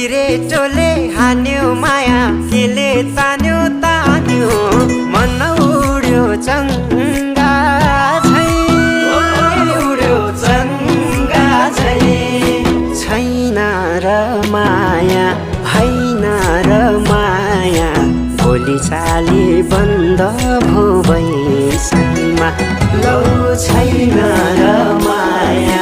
सिरेटोले हान्यो माया केले तान्यो तान्यो मन उड्यो चङ्गा झै उड्यो चङ्गा झै छैन र माया होइन र माया बोली चाली बन्द भो भैसैमा लौ छैन र माया